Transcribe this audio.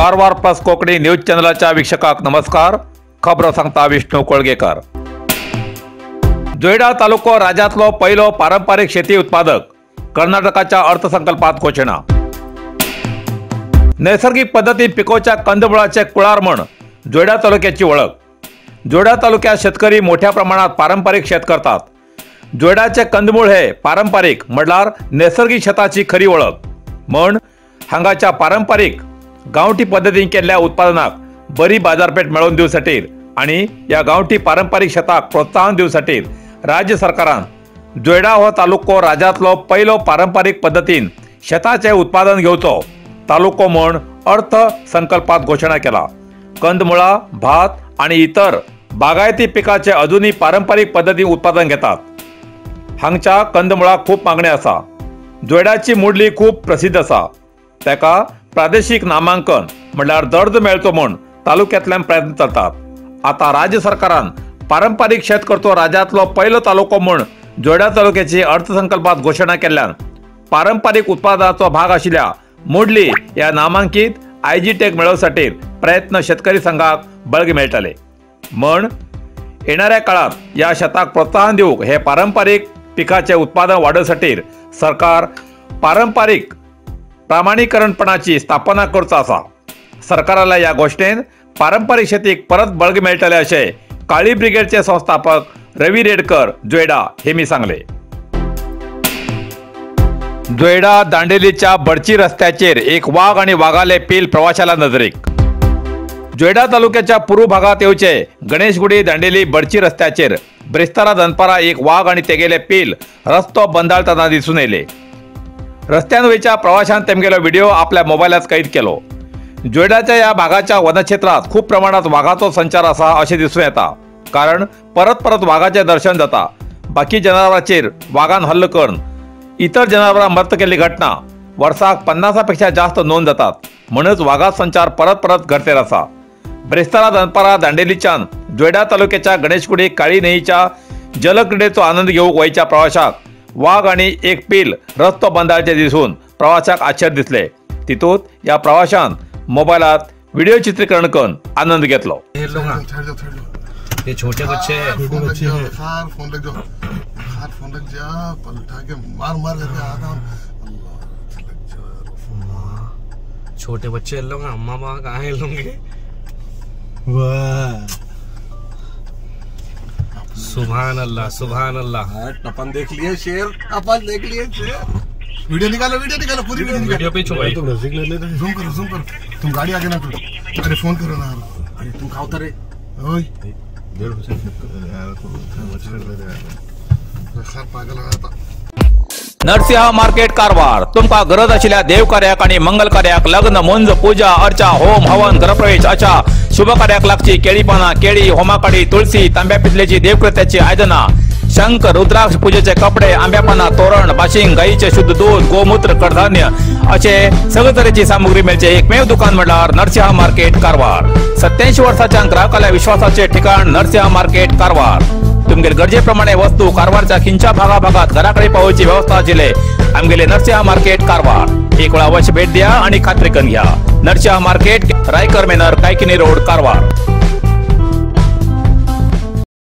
Karwar plus Konkani news चॅनलाच्या वीक्षकांक नमस्कार। खबरो सांगता विष्णू कोळगेकर। जोयडा तालुको राज्यांतलो पयलो पारंपारीक शेती उत्पादक, कर्नाटकाच्या अर्थसंकल्पात घोशणा। नैसर्गिक पद्दतीन पिकोवच्या कंदमुळाचे कुळार म्हण जोयडा तालुक्याची वळख। जोयडा तालुक्यात शेतकरी मोठ्या प्रमाणात पारंपारीक शेत करतात। जोयडाचे कंदमूळ हे पारंपारीक म्हणल्यार नैसर्गिक शेताची खरी वळख म्हण हांगाच्या पारंपारीक गांवठी पद्दतीन केल्ल्या उत्पादनाक बरी बाजारपेठ मेळोवन दिवसाठी आणि या गांवठी पारंपारीक शेताक प्रोत्साहन दिवसाठी राज्य सरकारान जोयडा हो तालुको राज्यांतलो पयलो पारंपारीक पद्दतीन शेताचे उत्पादन घेवचो तालुको म्हण अर्थसंकल्पात घोशणा केला। कंदमुळा, भात आणि इतर बागायती पिकाचे अजूनही पारंपारीक पद्दतीन उत्पादन घेतात। हांगच्या कंदमुळाक खूब मागणी आसा। जोयडाची मुडली खूब प्रसिद्ध आसा। ताका प्रादेशिक नामांकन म्हणल्यार दर्जो मेळचो म्हूण तालुक्यांतल्यान प्रयत्न चलतात। आता राज्य सरकारान पारंपारीक शेत करचो राज्यांतलो पयलो तालुको म्हूण जोयडा तालुक्याची अर्थसंकल्पात घोशणा केल्ल्यान पारंपारीक उत्पादनाचो भाग आशिल्ल्या मुडली ह्या नामांकीत आयजी टॅग मेळोवसाठी प्रयत्न शेतकरी संघाक बळगें मेळटले म्हण येणाऱ्या काळात ह्या शेताक प्रोत्साहन दिवंक हे पारंपारीक पिकाचे उत्पादन वाडोवसाठी सरकार पारंपारीक प्रामाणीकरणपणाची स्थापना करचो आसा। सरकाराला ह्या घोशणेन पारंपारीक शेतीक परत बळगें मेळटलें अशें काळी ब्रिगेडचे संस्थापक रवी रेडकर जोयडा हे मी सांगले। जोयडा दांडेलीच्या बडची रस्त्याचेर एक वाग आणि वागाले पील प्रवाशाला नजरेक। जोयडा तालुक्याच्या पूर्व भागात येवचे गणेशगुडी दांडेली बडची रस्त्याचेर ब्रेस्तारा दनपारा एक वाग आणि तेगेले पील रस्तो बंदाळतना दिसून येयले। रस्त्यान वयच्या प्रवाशान तेमगेलो व्हिडिओ आपल्या मोबायलात कैद केलो। जोयडाच्या ह्या भागाच्या वनक्षेत्रात खूब प्रमाणात वागाचो संचार आसा अशें दिसून येता, कारण परत परत वागाचें दर्शन जाता। बाकी जनावरांचेर वागान हल्लो करून इतर जनावरां मर्त केल्ली घटना वर्साक 50 पेक्षा जास्त नोंद जातात, म्हणूनच वागा संचार परत परत घडतेर आसा। ब्रेस्तारा दनपारा दांडेलीच्यान जोयडा तालुक्याच्या गणेशगुडी काळी न्हंयच्या जलक्रिडेचो आनंद घेवंक वयच्या प्रवाशाक वाग आणि एक पील रस्तो बंदाळचे दिसून प्रवाशाक आश्चर्य दिसले। तितूंत ह्या प्रवाशान मोबायलात व्हिडिओ चित्रीकरण करून आनंद घेतलो। ये छोटे बच्चे हैं, फोन लग जाओ, फोन लग जा, पलटा के मार मार करके आता हूं। छोटे बच्चे लोग, अम्मा बाबा कहाँ हैं लोग? वाह, सुभान अल्लाह, सुभान अल्लाह। अपन देख लिए शेर, अपन देख लिए शेर। वीडियो निकालो, वीडियो निकालो, पूरी वीडियो निकालो। वीडियो पे भाई तुम नजदीक ले लेते हैं। जूम करो, जूम करो। तुम गाड़ी आगे ना करो। अरे फोन करो ना। अरे तुम कहाँ उतरे? ओए डेढ़ बजे यार, तो खैर पागल हो था। नरसिंहा मार्केट कारवार तुमका गरज आशिल्ल्या देवकार्याक आणि मंगल कार्याक लग्न, मुंज, पूजा अर्चा, होम हवन, गृहप्रवेश अशा शुभ कार्याक लागची केळी पानां, केळी, होमाकाडी, तुळसी, तांब्या पितलेची देवकृत्याची आयदनां, शंख, रुद्राक्ष, पूजेचे कपडे, आंब्या पानां, तोरण, बाशिंग, गायीचे शुद्ध दूध, गोमूत्र, कडधान्य असे सगळे तरेची सामुग्री मेळचे एकमेव दुकान म्हळ्यार नरसिंहा मार्केट कारवार। 87 वर्साच्या ग्राहकाल्या विश्वासाचे ठिकाण नरसिंहा मार्केट कारवार। तुमगेले गरजेप्रमाणे वस्तू कारवारच्या खिंच्या भागाभागात घराकडे पावोवची व्यवस्था आशिल्ले आमगेले नरसिंहा मार्केट कारवार। एक वेळा अवश्य भेट द्या आणि खात्री करून घ्या। Narasimha market, Raikar manor, Kaikini road, Karwar.